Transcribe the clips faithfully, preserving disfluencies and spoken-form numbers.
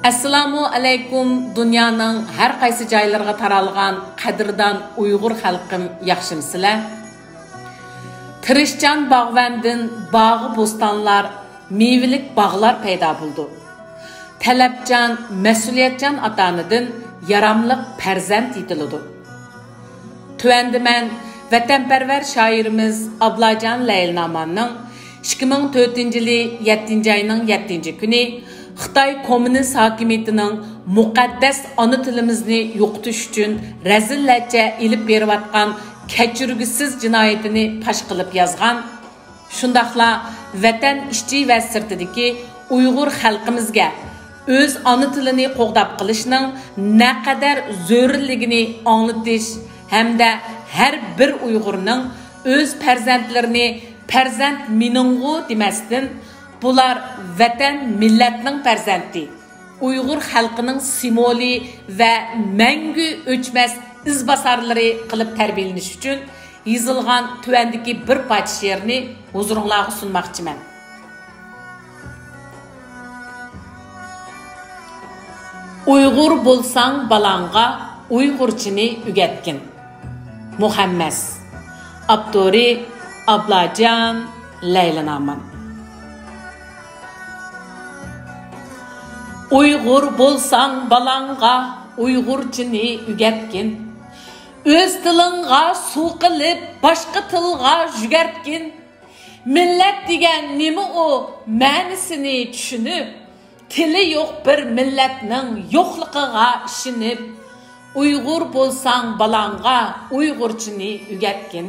ئەسسالامۇ ئەلەيكۇم، دۇنيانىڭ ھەر قايسى جايلىرىغا تارالغان قەدىردان ئۇيغۇر خەلقىم، ياخشىمۇسىلەر؟ تىرىشچان باغۋەندىن باغۇ بوستانلار، مېۋىلىك باغلار پەيدا بولىدۇ. تەلەپچان، مەسئۇلىيەتچان ئاتا-ئانىدىن ياراملىق پەرزەنت يېتىلىدۇ. تۆۋەندە مەن ۋەتەنپەرۋەر شائىرىمىز ئابلاجان لەيلىناماننىڭ ئىككى مىڭ تۆتىنچى يىلى يەتتىنچى ئاينىڭ يەتتىنچى كۈنى خىتاي كوممۇنىست ھاكىمىيىتىنىڭ مۇقەددەس ئانا تىلىمىزنى يوقىتىش ئۈچۈن رەزىللەرچە ئېلىپ بېرىۋاتقان كەچۈرگۈسىز جىنايىتىنى پاش قىلىپ يازغان، شۇنداقلا ۋەتەن ئىچى ۋە سىرتىدىكى ئۇيغۇر خەلقىمىزگە ئۆز ئانا تىلىنى قوغداپ قېلىشنىڭ نەقەدەر زۆرۈرلۈكىنى ئاڭلىتىش ھەمدە ھەر بىر ئۇيغۇرنىڭ ئۆز پەرزەنتلىرىنى پەرزەنت مېنىڭغۇ دېمەستىن، بۇلار ۋەتەن مىللەتنىڭ پەرزەنتى، ئۇيغۇر خەلقىنىڭ سىمۋولى ۋە مەڭگۈ ئۆچمەس ئىزباسارلىرى قىلىپ تەربىيەلىنىش ئۈچۈن يېزىلغان تۆۋەندىكى بىر پارچە شېئىرنى ھۇزۇرۇڭلارغا سۇنماقچىمەن. ئۇيغۇر بولساڭ بالاڭغا ئۇيغۇرچىنى ئۆگەتكىن. مۇخەممەس. ئاپتورى ئابلاجان لەيلىنامان. ئۇيغۇر بولساڭ بالاڭغا ئۇيغۇرچىنى ئۆگەتكىن. ئۆز تىلىڭغا سۇ قىلىپ باشقا تىلغا يۈگەرتكىن. مىللەت دېگەن نېمە ئۇ؟ مەنىسىنى چۈشىنىپ، تىلى يوق بىر مىللەتنىڭ يوقلۇقىغا ئىشىنىپ، ئۇيغۇر بولساڭ بالاڭغا ئۇيغۇرچىنى ئۆگەتكىن.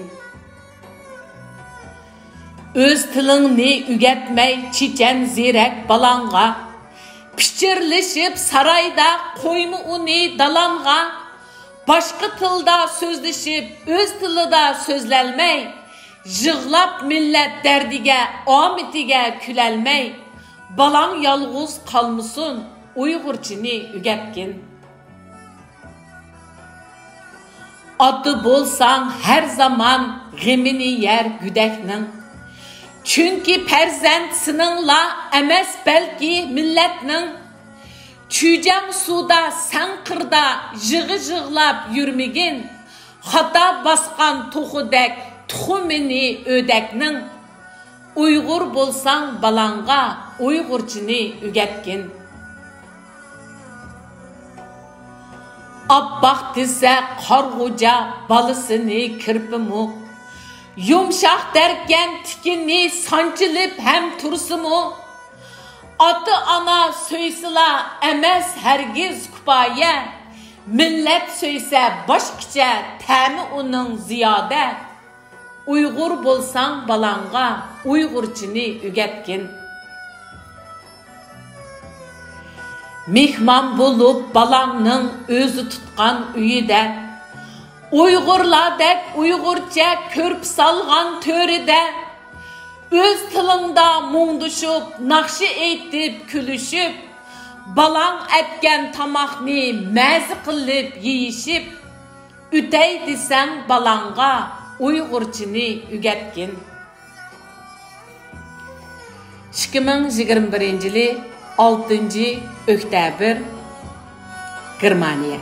ئۆز تىلىڭنى ئۆگەتمەي چېچەن زېرەك بالاڭغا، پىچىرلىشىپ سارايدا قويما ئۇنى دالانغا. باشقا تىلدا سۆزلىشىپ، ئۆز تىلىدا سۆزلەلمەي، يىغلاپ مىللەت دەردىگە، ئامىتىگە كۈلەلمەي، بالاڭ يالغۇز قالمىسۇن، ئۇيغۇرچىنى ئۆگەتكىن. ئاتا بولساڭ ھەر زامان غېمىنى يەر گۆدەكنىڭ. چۈنكى پەرزەنت سېنىڭلا ئەمەس، بەلكى مىللەتنىڭ. چۈجەڭ سۇدا سەن قىردا يىغا يىغلاپ يۈرمىگىن، خاتا باسقان توخۇدەك تۇخۇمىنى ئۆدەكنىڭ. ئۇيغۇر بولساڭ بالاڭغا ئۇيغۇرچىنى ئۆگەتكىن. ئاپئاق دېسە قارىغۇچە بالىسىنى كىرپىمۇ، يۇمشاق دەركەن تىكىنى سانچىلىپ ھەم تۇرسىمۇ، ئاتا-ئانا سۆيسىلا ئەمەس ھەرگىز كۇپايە، مىللەت سۆيسە باشقىچە تەمى ئۇنىڭ زىيادە. ئۇيغۇر بولساڭ بالاڭغا ئۇيغۇرچىنى ئۆگەتكىن. مېھمان بولۇپ بالاڭنىڭ ئۆزى تۇتقان ئۆيىدە، ئۇيغۇرلاردەك ئۇيغۇرچە كۆرپە سالغان تۆرىدە، ئۆز تىلىڭدا مۇڭدىشىپ، ناخشا ئېيتىپ، كۈلۈشۈپ، بالاڭ ئەتكەن تاماقنى مەزە قىلىپ يېيىشىپ، ئۆتەي دېسەڭ بالاڭغا ئۇيغۇرچىنى ئۆگەتكىن. ئىككى مىڭ يىگىرمە بىرىنچى يىلى ئالتىنچى ئۆكتەبىر، گېرمانىيە.